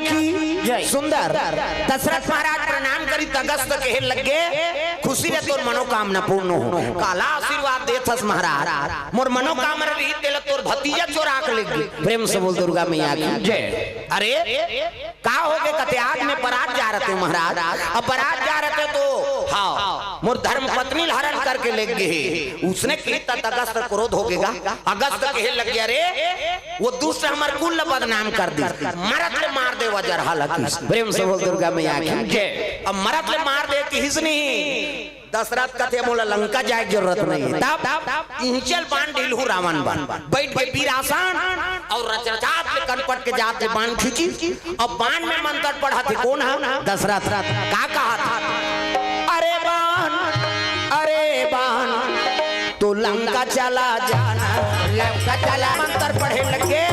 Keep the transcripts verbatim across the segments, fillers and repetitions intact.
की जय। सुंदर। दशरथ महाराज प्रणाम करिस त अगस्त कहे लगे, "खुशी रहे, तोर मनोकामना पूर्ण हो।" काला आशीर्वाद देथस महाराज, "मोर मनोकामना रही, तेला तोर भतीजा चोरा के लेगे।" प्रेम से बोल दुर्गा मैया की जय। अरे, का होगे कथे, आज मैं बरात जा रहे थे महाराज, अब बरात जा रहे थे तो, हाँ, मोर धर्म पत्नी ल हरण करके लेगे हे। उसने कही त अगस्त क्रोध होगे गा, अगस्त कहे लगे, "अरे, वो दुष्ट हमर कुल ल बदनाम कर दिस, मरत ले मार दे वजर हाल किस।" प्रेम से बोल दुर्गा मैया की जय। अब मरत ले मार दे किस नहीं, दशरथ कथे, "मोला लंका जाए के जरूरत नहीं।" तब इहिंचे ल बान ढिलहूं रावण बर, बइठ के वीरासन अउ रचरचात ले कनपट के जात ले बान खींचिस। अब बान में मंतर पढ़त हे कोन ह? दशरथ। का कहत हे? "अरे बान, अरे बान, तू लंका चला जाना।" लंका चला। मंतर पढ़े लगे,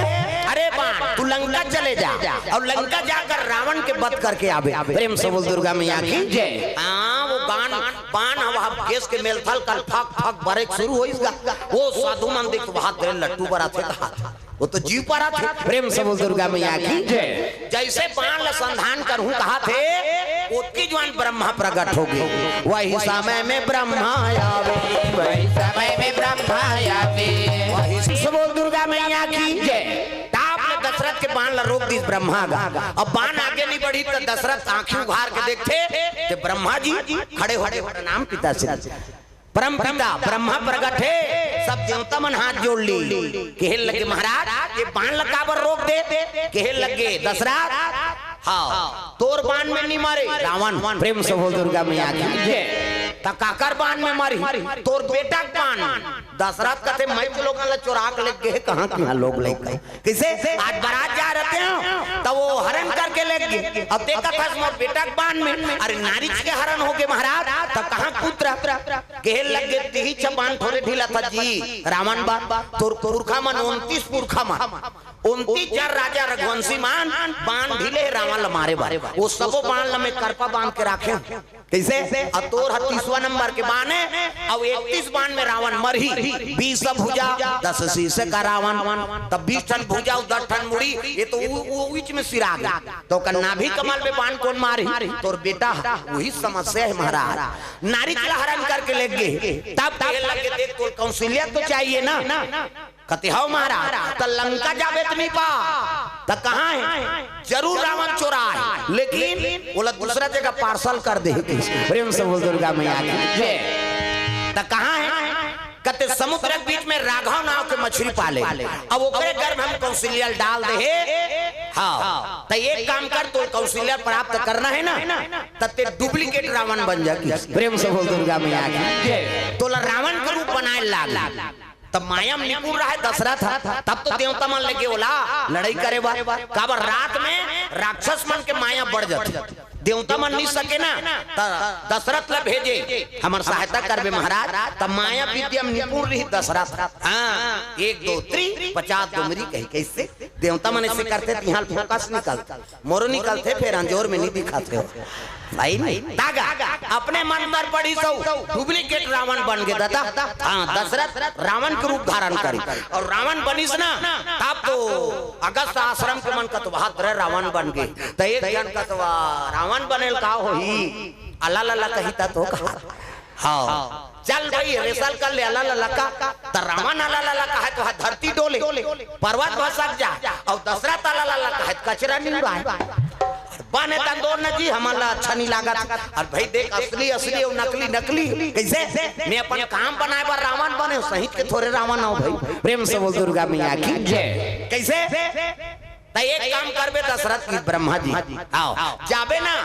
"अरे बान, तू लंका चले जा।" अउ लंका जाकर रावण के वध करके आबे। प्रेम से बोल दुर्गा मैया की जय। हाँ, वो बान, बान ह वहाँ केस के मेलथल कल फक फक बरे के शुरू होइस गा। वो साधु मन देख तो हाथ धरे लट्टू बराथे त हाथ, वो तो जीव पराथे। प्रेम से बोल दुर्गा मैया की जय। जइसे बान ल संधान करहूं कहत हे, ओतकी जुवार ब्रह्मा प्रगट होगे। वही समय में ब्रह्मा आवे। वही समय में ब्रह्मा आवे। वही से बोल दुर्गा मैया की जय। ताप ले दशरथ के बान ल रोक दिस ब्रह्मा गा। अब बान आगे नहीं बढ़ी त दशरथ आंखी उघार के देखथे, त ब्रह्मा जी खड़े होके, "प्रणाम पिताश्री।" परम पिता ब्रह्मा प्रगट हे, सब देवता मन हाथ जोड़ ली। कहे लगे, "महाराज, ये बान ल काबर रोक दे?" कहे लगे, "दशरथ, हाँ, तोर बान में नहीं मारे रावण।" प्रेम से बोल दुर्गा मैया की जय। त काकर बान में मारी? तोर बेटा के बान। दशरथ कथे, "मैं तो लोगन ल चोरा के लेगे हे, कहाँ कहाँ लोग लेगे?" कइसे? आज बरात जा रहे हो, त वो हरण करके लेगे। अब देखत हस मोर बेटा के बान में, अरे नारिच के हरण होगे महाराज, त कहाँ पुत्र? कहे लगे, "तिही छबान थोरे ढीला था जी, रावण बा, तोर पुरखा मन, उनतीस पुरखा मन, उनतीस जन राजा रघुवंशी मन, बान ढीले रावण ल मारे बर। वो सबो बान ल मैं करपा बांध के राखे हूँ।" कइसे? अब तोर ह तीसवा नंबर के बान हे, अउ इकतीस बान में रावण मरही, बीस भुजा, दस शीश का रावण, तब बीस ठन भुजा अउ दस ठन मुड़ी, ये तो उ, उ, बीच में सिरा गे। त ओकर नाभि कमल में बान कोन मारही? तोर बेटा ह। वही समस्या हे महाराज। नारिच ल हरण करके लेगे, तब कहे लगे, "देख, तोर कौशल्या तो चाहिए ना।" कथे, "हव महाराज।" त लंका जाबे त नहीं पा, त कहाँ हे? जरूर रावण चोरा हे, लेकिन ओला दूसरा जगह पार्सल कर दे हे। प्रेम से बोल दुर्गा मैया की जय। त कहाँ हे? कथे, "समुद्र के बीच में राघव नाव के मछली पाले, अब ओकरे गर्भ हम कौशल्या ल डाल दे हे।" हाँ, त एक काम कर, तोर कौशल्या प्राप्त करना हे ना, त ते डुप्लीकेट रावण बन जा। प्रेम से बोल दुर्गा मैया की जय। तोला रावण के रूप बनाए लाग। तब माया म निपुण रहे दशरथ ह, तब तो देवता मन लेगे ओला लड़ई करे बर। काबर रात में राक्षस मन के माया बढ़ जाथे, देवता मन नहीं सके ना, त दशरथ ल भेजे, "हमर सहायता करबे महाराज।" तब माया विद्या म निपुण रही दशरथ। हाँ, एक दो त्री, पचास डोमरी कही, कइसे? देवता मन ऐसे करथे, तिहां फोकस निकल मोरो निकलथे, फेर अंजोर में नहीं दिखाथे। भाई नहीं, तागा, अपने मंतर पढ़िस अउ डुप्लीकेट रावण बन गे दादा। हाँ, दशरथ रावण के रूप धारण करिस अउ रावण बनिस ना, तब तो अगस्त आश्रम के मन कतवात रहे रावण बन गे। त एक झन कतवा रावण बने ल का होही, अला लला कही त तो कहा। हाँ। चल भाई, रिहर्सल कर ले, अला लला का। त रावण अला लला कहे त धरती डोले, पर्वत भसक जाए, अउ दशरथ अला लला कहे त कचरा निंदवाए। बने तंदोर न जी, हमन ला अच्छा नहीं लागत। अउ भाई देख, असली असली अउ नकली नकली। कइसे? मैं अपन काम बनाए बर रावण बने हूँ, सही के थोरे रावण हव भाई। प्रेम से बोल दुर्गा मैया की जय। कइसे? त एक काम करबे दशरथ की, ब्रह्मा जी, आओ, जाबे ना,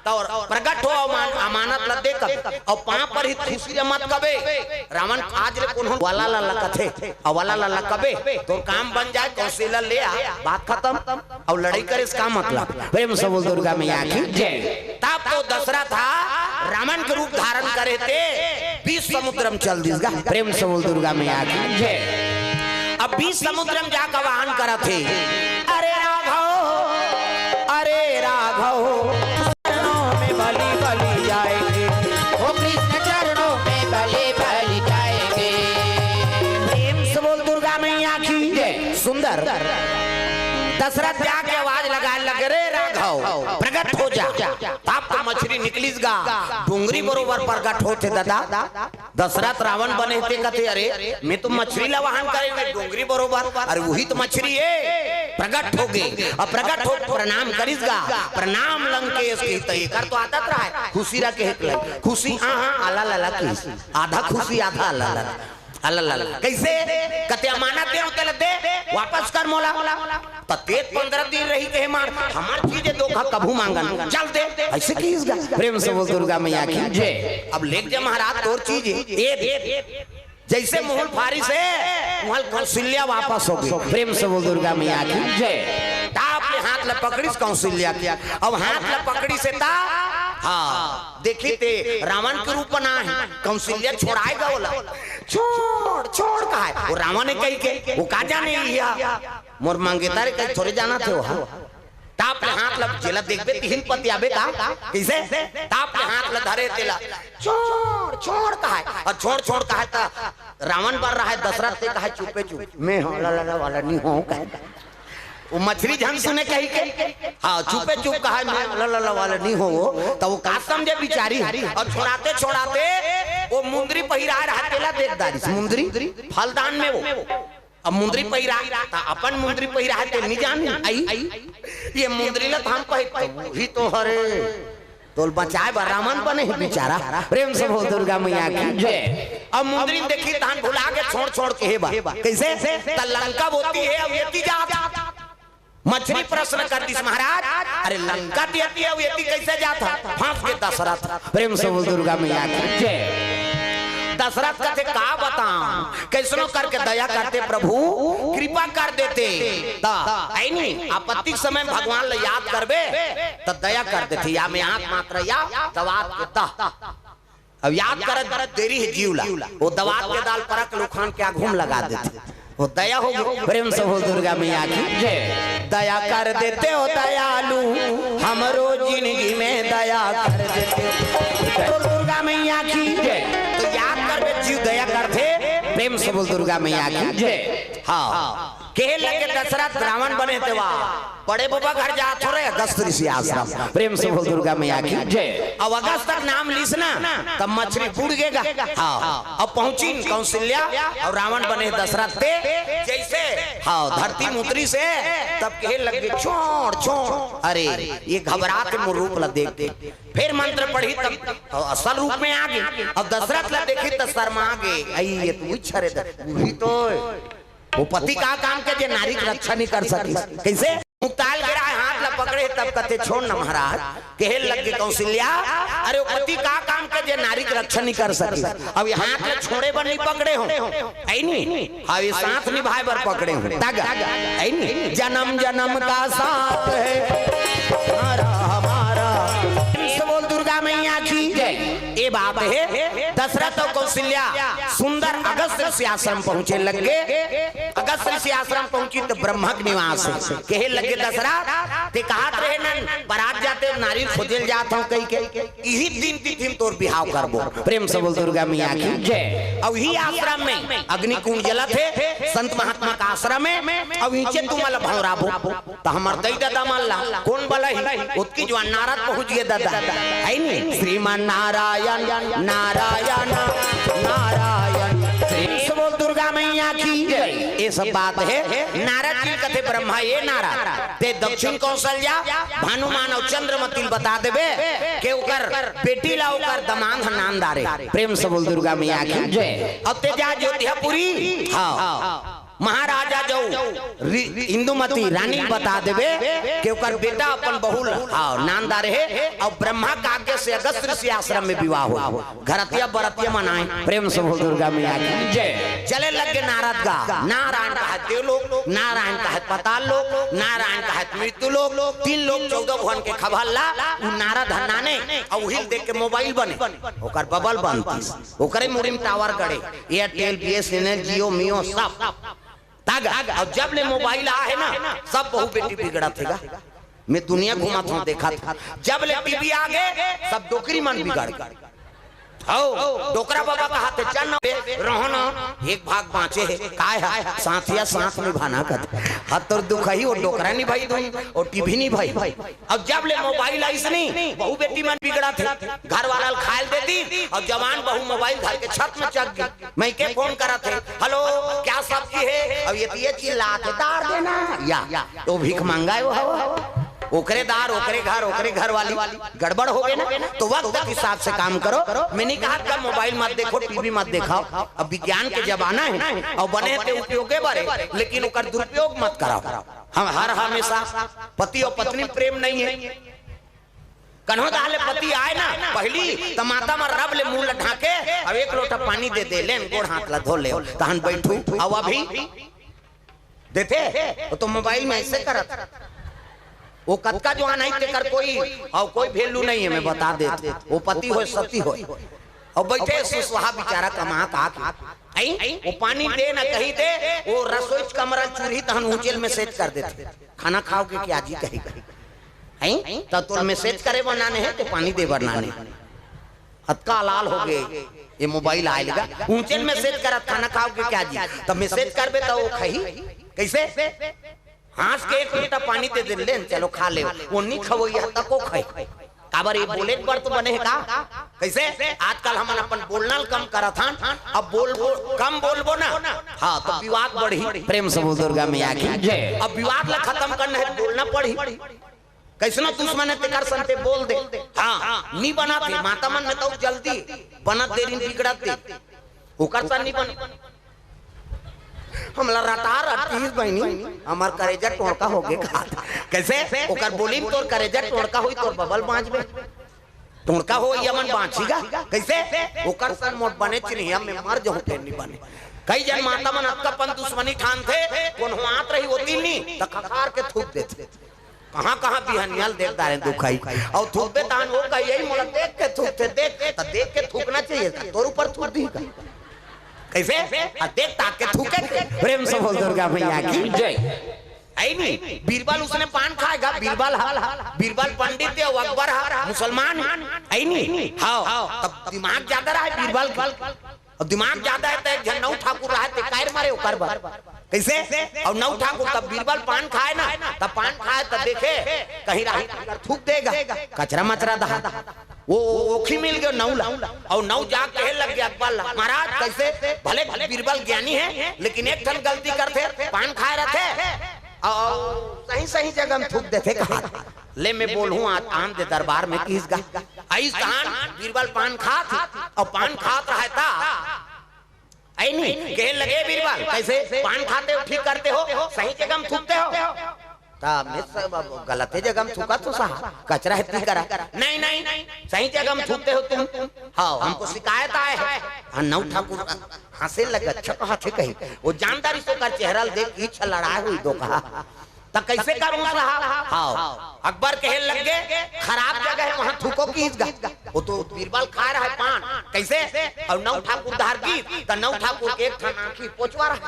त प्रगट हो, अमान-, अमानत ल दे कबे, अउ पांव परही खुशी ले मत कबे। रावण आज ले कोनो वाला ला कथे, अउ वाला ला कबे, तोर काम बन जाए, कौशल्या ले आ, बात खतम। अउ लड़ई करे से का मतलब? प्रेम से बोल दुर्गा मैया की जय। तब तो दशरथ हा रावण के रूप धारण करे ते बीस समुद्र में चल दिस गा। प्रेम से बोल दुर्गा मैया की जय। अब बीस समुद्र में जाकर आवाहन करत हे, "अरे राघव, अरे राघव, चरणों में बलि बलि जाएंगे, ओ कृष्ण चरणों में बलि बलि जाएंगे।" प्रेम से बोल दुर्गा मैया की जय। सुंदर। दशरथ जाके आवाज लगाए लगे, "रे राघव, प्रगट हो जा।" तब तो मछरी निकलिस गा, डोंगरी बरोबर प्रगट होथे दादा। दशरथ रावण बने ते कथे, "अरे, मैं तो मछरी ला वाहन करे हुए डोंगरी बरोबर, अरे वही तो मछरी हे।" प्रगट हो गे, अब प्रगट हो प्रणाम करिस गा, "प्रणाम लंकेश" कहिस त एकर तो आदत रहे, खुशी रह के हेत ले, खुशी, हाँ, हाँ, आला लाला कहिस, आधा खुशी, आधा आला लाला। अल्लाह, अल्लाह। कैसे? कते अमानत दे, तेला दे, वापस कर मोला। त तें पंद्रह दिन रही कहे मार, हमर चीज हे धोखा कभू मांगन। चल दे, ऐसे कहिस गा। प्रेम से बोल दुर्गा मैया की जय। अब लेग जा महाराज तोर चीज हे। ए, जैसे मुहुल फारिस हे, मुहुल कौशल्या वापस हो गे। प्रेम से बोल दुर्गा मैया की जय। ताप ले हाथ ला पकड़िस कौशल्या के। अब हाथ ला पकड़िस हे ता, हाँ, देखिस ते रावण के रूप बना हे। कौशल्या छोड़ाए गा ओला। "छोड़, छोड़" कहाय। वो रावण हे कहिके, वो का जाने इही हा। मोर मंगेतर हे कहिके थोरे जानथे वो हा। ताप ले हाथ ला, जेला देखबे तिही ल पतियाबे का? कइसे? ताप ले हाथ ला धरे तेला, "छोड़, छोड़" कहाय। अउ "छोड़, छोड़" कहाय त रावण बर रहाय, दशरथ ते कहाय, "चुपे चुप, मैं हौं, ला, ला, ला वाला नी हौं" कहाय। वो मछरी झन सुने कहिके, हाँ, चुपे चुप कहाय, "मैं ला, ला, ला वाला नी हौं" वो। त वो का समझे बिचारी? अउ छोड़ाते छोड़ाते वो मुंदरी पहिराय रहाय तेला देख डारिस। मुंदरी फलदान में वो, अब मुंदरी पहिराय, त अपन मुंदरी पहिराय हे ते नी जानी। आई, ये मुंदरी ला त हम पहिर, त वही तो हरे। तोला बचाय बर रावण बने हे बिचारा। प्रेम से बोल दुर्गा मैया की जय। अब मुंदरी देखिस तहन भुला गे छोड़ छोड़ कहे बर। कइसे? त लंका ओती हे, अब एती जात। मछरी प्रश्न कर दिस महाराज, "अरे लंका ते एती हे, अब एती कइसे जात हा?" फंस गे दशरथ। प्रेम से बोल दुर्गा मैया की जय। दशरथ कथे, "का बतावं, कइसनो करके दया करते प्रभु, कृपा कर देते।" त, ऐ नी, आपत्ति के समय भगवान ला याद करबे, त दया कर देथे। या में आंत मात्र या दवात के दह। अब याद करत देरी हे जीव ला, वो दवात के दाल परख लुखान के आघू म लगा देथे। वो दया हो गे। प्रेम से बोल दुर्गा मैया की जय। दया कर देते हो दयालु, हमरो जिंदगी में दया कर देते हो। बोल दुर्गा मैया की जय। त याद करबे जीव दया करथे। प्रेम से बोल दुर्गा मैया की जय। हाँ। कहे लगे दशरथ रावण बने तेवा, बड़े बबा घर जात हों रे, अगस्त ऋषि आश्रम। प्रेम से बोल दुर्गा मैया की जय। अब अगस्त तक नाम लिस ना, तब मछरी बुड़ गे गा। हाँ, अब पहुंचिन कौशल्या अउ रावण बने दशरथ ते, जइसे, हाँ, धरती म उतरिस हे, तब कहे लगे, "छोड़, छोड़, अरे, ये घबरात हे मोर रूप ला देख के।" फेर मंत्र पढ़िस तब असल रूप में आ गे। अब दशरथ ला देखिस त शर्मा गे, "अई, ये तो उही हरे द-, उही तो हे।" वो पति का काम के जे नारी के रक्षा नहीं कर सकिस। कइसे? मुक्ताल गिरा हे, हाथ ला पकड़े हे, तब कथे, "छोड़ न महाराज।" कहे लगे कौशल्या, "अरे वो पति का काम के जे नारी के रक्षा नहीं कर सकिस। अब ये हाथ ला छोड़े बर नहीं पकड़े हों, ऐ नी? हाँ, ये साथ निभाय बर पकड़े हों।" तग, ऐ नी? "जन्म जन्म का साथ है तुम्हारा हमारा।" से बोल दुर्गा मैया की जय। ए बात हे, दशरथ अउ कौशल्या सुंदर अगस्त ऋषि आश्रम पहुंचे लगे। अगस्त ऋषि आश्रम पहुंचिस त ब्रह्मा के निवास हे। कहे लगे, "दशरथ, ते कहत रहे न, बरात जाते नारी खोजे ल जात हों कहिके, इही दिन तिथि म तोर बिहाव करबो।" प्रेम से बोल दुर्गा मैया की जय। अउ इही आश्रम में अग्नि कुंड जलत हे, संत महात्मा का आश्रम हे, अउ इहिंचे तुमन ला भौंराबो। त हमर दई ददा मन ला कोन बलही? ओतकी जुवार नारद पहुंच गे ददा, है नी? श्रीमन नारायण, नारायण, नारायण। श्री से बोल दुर्गा मैया की जय। ये सब बात हे। नारद जी कथे, "ब्रह्मा, ये नारद, ते दक्षिण कौशल्या, भानुमान अउ चंद्रमती ल बता देबे के ओकर बेटी ला ओकर दमांद ह नांद डारे।" प्रेम से बोल दुर्गा मैया की जय। अब ते जा अयोध्यापुरी, हाँ। महाराजा जऊ रि-, इंदुमती रानी ल बता देबे के ओकर बेटा अपन बहू ल, हाँ, नांद डारे हे, अउ ब्रह्मा के आज्ञा से अगस्त ऋषि आश्रम में विवाह हो। घरतिया बरतिया मनाए। प्रेम से बोल दुर्गा मैया की जय। चले लगे नारद गा, नारायण कहे देवलोक, नारायण कहे पाताल लोक, नारायण कहे मृत्यु लोक, तीन लोक चौदह भुवन के खबर ला, उ नारद ह नाने, अउ उही ल देख के मोबाइल बने, ओकर बबल बनतिस, ओकरे मुड़ी म टावर गड़े, एयरटेल, बीएसएनएल, जियो, मियो, सब। तग, अउ जब ले मोबाइल आ हे ना, सब बहू बेटी बिगड़त हे गा। मैं दुनिया घूमत हों, देखत हों। जब ले टीवी आ गे, सब डोकरी मन बिगड़ गे। हव, डोकरा बाबा कहाथे, चल न बे, रहो न, एक भाग बाँचे हे, काय हे, साथिया साथ निभाना कथे। हव तोर दुखही, वो डोकरा निभाही दूँ, वो टीवी निभाही। अब जब ले मोबाइल आइस नी, बहू बेटी मन बिगड़त हे, घर वाला ल खाय ल दे दिस, अउ जवान बहू मोबाइल धर के छत में चघ गे। मइके फोन करत हे, "हेलो, क्या सब्जी है?" अब ये, ये चिल्लात हे, "दार देना।" या, या, तो भीख मंगा हे वो, हव, हव। ओकरे दार, ओकरे घर, ओकरे घर वाली, गड़बड़ हो गे ना। तो वक्त के हिसाब से काम करो। मैं नहीं कहा कि मोबाइल मत देखो, टीवी मत देखाव। अब विज्ञान के जमाना हे, अउ बने हे ते उपयोगे बर हे, लेकिन ओकर दुरुपयोग मत कराव। हम हर हमेशा पति अउ पत्नी में प्रेम नहीं हे। कन्हो तहाँ ले पति आय ना, पहिली त माता मन रब ले मुँह ल ढाँके, अउ एक लोटा पानी दे दे, "लेन गोड़ हाथ ला धो ले, तहन बइठहू।" अउ अभी देथे, वो तो मोबाइल में अइसे करत। वो कतका जुवान हे, तेकर कोई, अउ कोई value नहीं हे, मैं बता देत हँव। वो पति होय, सती होय। अउ बइठे सुसुहा बिचारा कमा का के। अई, वो पानी दे ना कही दे, वो रसोई कमरा चूल्ही तहन उँहचे ल message कर देथे, "खाना खाओगे क्या जी?" कही, कही। अई, त तोर message करे बर नाने हे, ते पानी दे बर नाने हे। अतका अलाल हो गे, ये मोबाइल आय ले गा, उँहचे ल message करत, "खाना खाओगे क्या जी?" त message करबे त वो खाही। कइसे? हाँस के एक लोटा पानी दे दे, "लेन, चलो खा ले।" वो नी खवइया, त को खाही? काबर ये बोले बर तो बने हे का? कइसे? आजकल हमन अपन बोलना ल कम करत हन, अब बोलबो, कम बोलबो ना, हाँ, त विवाद बढ़ही। प्रेम से बोल दुर्गा मैया की जय। अब विवाद ल खतम करना हे, बोलना पड़ही। कइसनो दुश्मन हे, तेकर संग ते बोल दे। हाँ, नी बनत हे, माता मन में तो जल्दी, बनत देरी बिगड़त देरी। ओकर संग नी बन, हमला रटा रटीस बहिनी, हमर करेजा टोड़का हो गे खात। कइसे? ओकर बोली में तोर करेजा टोड़का होई, तोर बबल बाँचबे। टोड़का होई, हमन बाँची गा। कइसे? ओकर संग मोर बने चिन्हिया में मर जाहूँ, फेर नी बने। कई जन माता मन अतका पन दुश्मनी ठानथे, कोनो आत रही होती नी, त खखार के थूक देथे। कहाँ कहाँ बिहनिया ल देख डारेन दुखाही। अउ थूकबे तहन वो कही, "यही मोला देख के थूकथे, देख।" त देख के थूकना चाहिए, त तोर ऊपर थूक दिही का? कइसे? आ देख ताक के थूके। प्रेम से बोल दुर्गा मैया की जय। अई नी, बीरबल उसने पान खाय गा, बीरबल ह, बीरबल पंडित हे, अकबर ह मुसलमान हे। अई नी, हव, तब दिमाग जादा रहय बीरबल के। अउ दिमाग जादा हे त एक झन नऊ ठाकुर रहय, ते कायर मारे ओकर बर। कइसे? अउ नऊ ठाकुर तब बीरबल पान खाय ना, तब पान खाय त देखे कहीं राही थूक दे गा, कचरा मचरा दहा। वो, वो ओखी मिल गे नऊ ला, अउ नऊ जाके कहे लग गे अकबर ला, "महाराज, कइसे भले बीरबल ज्ञानी हे, लेकिन एक ठन गलती करथे, पान खाय रथे, अउ सही सही जगह में थूक देथे।" कहा, "ले मैं बोलहूँ आज आन दे दरबार में," किहिस गा। अइस तहान बीरबल पान खात हे, अउ पान खात रहय त अई नी, कहे लगे, "बीरबल, कइसे पान खाते हो, ठीक करते हो, सही जगह में थूकते हो?" त मैं सब गलते जगह में थूकत हँव साहब, कचरा हे ती करा। "नहीं, नहीं, सही जगह में थूकते हो तुम। हाँ, हमको शिकायत आए है।" हाँ, नऊ ठाकुर हँसे लगे, "अच्छा कहाथे," कही। वो जानदारी से ओकर चेहरा ल देख के इच्छा लड़ाए हुई दो कहा। त कइसे करूँ साहब? हाँ, अकबर कहे लग गे, "खराब जगह हे, वहाँ थूको," किहिस गा। वो तो बीरबल खाय रहय पान, कइसे? अउ नऊ ठाकुर धार गिस, त नऊ ठाकुर के एक ठन आँखी पोचवा रहय।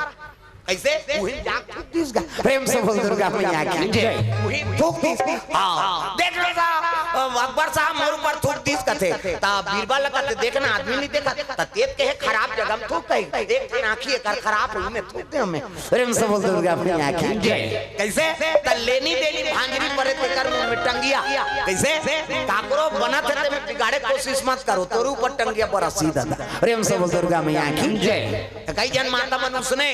कइसे? उही जाके थूक दिस गा। प्रेम से बोल दुर्गा मैया की जय। उही थूक दिस। हाँ, देख लो साहब, अकबर साहब मोर ऊपर थूक दिस कथे। त बीरबल कथे, "देखना, आदमी नी देखत।" त तें कहे खराब जगह में थूक कही। एक ठन आँखी एकर खराब होही, में थूक दे हमें। प्रेम से बोल दुर्गा मैया की जय। कइसे? त लेनी देनी भांजरी परे तेकर मुँह में टंगिया। कइसे? काकरो बनत हे ते में बिगाड़े कोशिश मत करो, तोर ऊपर टंगिया बरसही दादा। प्रेम से बोल दुर्गा मैया की जय। त कई जन माता मन उसने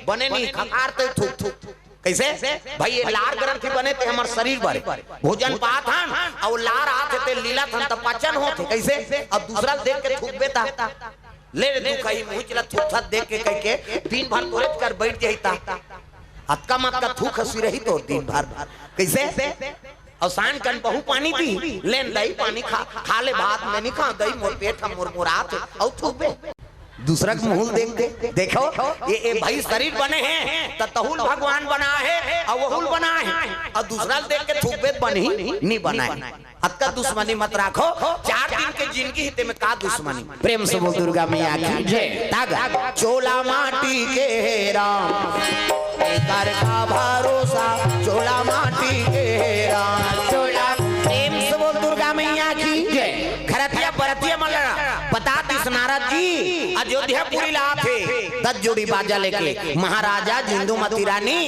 बने नी, खखार ते थूक थूक। कइसे? भाई ये लार ग्रंथि बने ते हमर शरीर बर भोजन पात हन, अउ लार आत हे ते लीलत हन त पाचन होत हे। कइसे? अब दूसरा ल देख के थूकबे त ले रे दुखही मुँही ला थूकथस देख के कहिके दिन भर तोरेच कर बइठ जाही त। अतका मत का थूक हँसी रही तोर दिन भर। कइसे? अउ सान कन बहू पानी दी, "लेन दई पानी खा, खा ले भात, मैं नी खाँव दई, मोर पेट ह मोरमोरात हे," अउ थूकबे। दूसरा के मुँह ल देख दे, देखो, ये, ये भाई शरीर बने हे, त तहू ल भगवान बनाय हे, अउ वहू ल बनाय हे, अउ दूसरा ल देख के थूकबे त बनही, नी बनाय। अतका दुश्मनी मत राखो, चार दिन के जिनगी हे, तेमे का दुश्मनी? प्रेम से बोल दुर्गा मैया की जय। तागा, चोला माटी के हे राम, एकर का भरोसा, चोला माटी के हे राम। चोला, प्रेम से बोल दुर्गा मैया की जय। घरतिया बरतिया मन ला बता दी अयोध्यापुरी ला आथे, दस जोड़ी बाजा लेके महाराजा, इंदुमती रानी,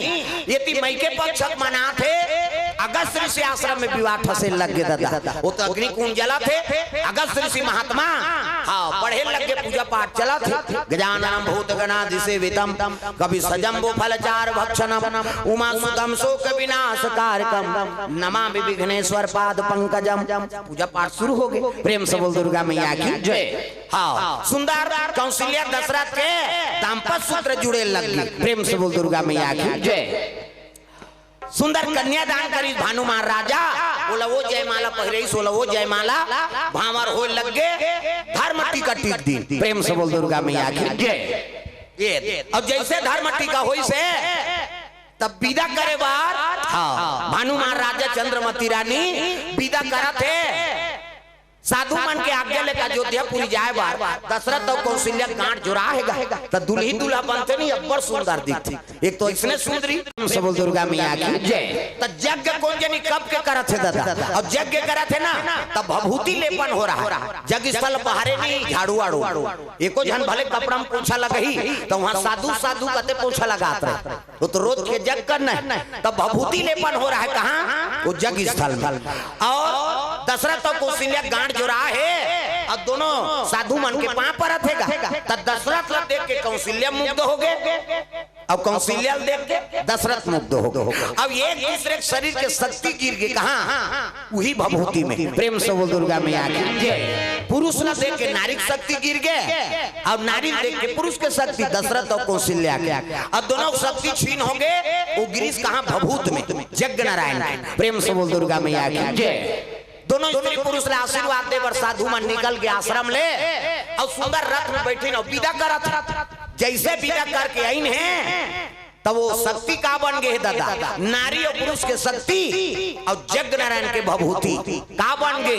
एती मइके पक्ष मनाथे। अगस्त ऋषि आश्रम में विवाह ठसे लग गे दादा। वो तो अग्नि कुंड जलाथे, अगस्त ऋषि महात्मा, हाँ, पढ़े लग गे, पूजा पाठ चलाथे। गजाननम भूत गणादि सेवितम, कपि सजम्बु फल चार भक्षणम, उमा सुतम शोक विनाश कारकम, नमामि विघ्नेश्वर पाद पंकजम। पूजा पाठ शुरू हो गे। प्रेम से बोल दुर्गा मैया की जय। हाँ, सुंदर कौशल्या दशरथ के दाम्पत्य सूत्र जुड़े लग गे। प्रेम से बोल दुर्गा मैया की जय। सुंदर कन्यादान करिस भानु महाराजा, ओला वो जयमाला पहिरइस, ओला वो जयमाला, भांवर होय लग गे, धर्म टीका टीक दिन। प्रेम से बोल दुर्गा मैया की जय। ये, अब जइसे धर्म टीका होइस हे, तब विदा करे बर, हाँ, भानु महाराजा चंद्रमती रानी विदा करत हे। साधु मन के आज्ञा लेके अयोध्यापुरी जाए बर दशरथ अउ कौशल्या गांठ जोड़ा हे गा, त दुल्ही दूल्हा बनथे नहीं, अब्बड़ सुंदर दिखथे। एक तो इसने सुंदरी। प्रेम से बोल दुर्गा मैया की जय। त यज्ञ कोन जनी कब के करत हे दादा? अब यज्ञ करत हे ना, तब भभूति लेपन हो रहा हे। यज्ञ स्थल बहरे नहीं, झाड़ू आड़ू। एको झन भले कपड़ा में पोछा लगही, त वहां साधु साधु कथे पोछा लगात रहे। वो तो रोज के यज्ञ करना हे, तब भभूति लेपन हो रहा हे कहाँ? वो यज्ञ स्थल में। अउ दशरथ अउ कौशल्या गांठ जोड़ा हे, अउ दोनों साधु मन के पांव परत हे गा। त दशरथ ला देख के कौशल्या मुग्ध हो गे, अउ कौशल्या ला देख के दशरथ मुग्ध हो गे। अब एक दूसरे के शरीर के शक्ति गिर गे कहाँ? उही भभूति में। प्रेम से बोल दुर्गा मैया की जय। पुरुष ला देख के नारी के शक्ति गिर गे, अउ नारी ला देख के पुरुष के शक्ति, दशरथ अउ कौशल्या के। अब दोनों शक्ति छीन हो गे, वो गिरिस कहाँ? भभूत में, यज्ञ नारायण के। प्रेम से बोल दुर्गा मैया की जय। दोनों स्त्री पुरुष ला आशीर्वाद दे बर साधु मन निकल गे आश्रम ले, अउ सुंदर रथ में बैठिन अउ विदा करत हे। जइसे विदा करके आइन हे, तब वो शक्ति का बन गे हे दादा? नारी अउ पुरुष के शक्ति अउ यज्ञ नारायण के भभूति का बन गे?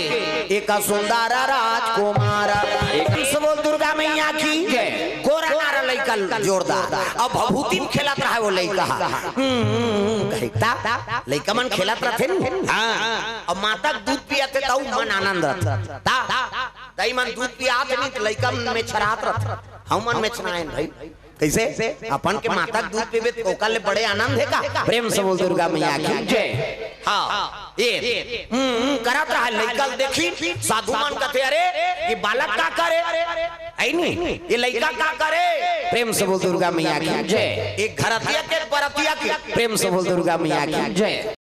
एक सुंदर राजकुमार। एक से बोल दुर्गा मैया की जय। गोरा नारा लइका जोरदार, अउ भभूति में खेलत रहा हे वो लइका। हम्म, कहिता लइका मन खेलत रथे न, हाँ, अउ माता के दूध पियाथे त मन आनंद रथे। ता, दाई मन दूध पियाथे नहीं त लइका मन मेछरात रथे। हम मन मेछराएन भाई। कइसे? अपन के माता के दूध पीबे त ओकर ले बड़े आनंद हे का? प्रेम से बोल दुर्गा मैया की जय। हाँ, ये, हम्म, हम्म, करत रहा हे। लइका ल देखिन, साधु मन कथे, "अरे, ये बालक का करे?" हे नहीं, ये लइका का करे? प्रेम से बोल दुर्गा मैया की जय। एक घरतिया के, एक परतिया के। प्रेम से बोल दुर्गा मैया की जय।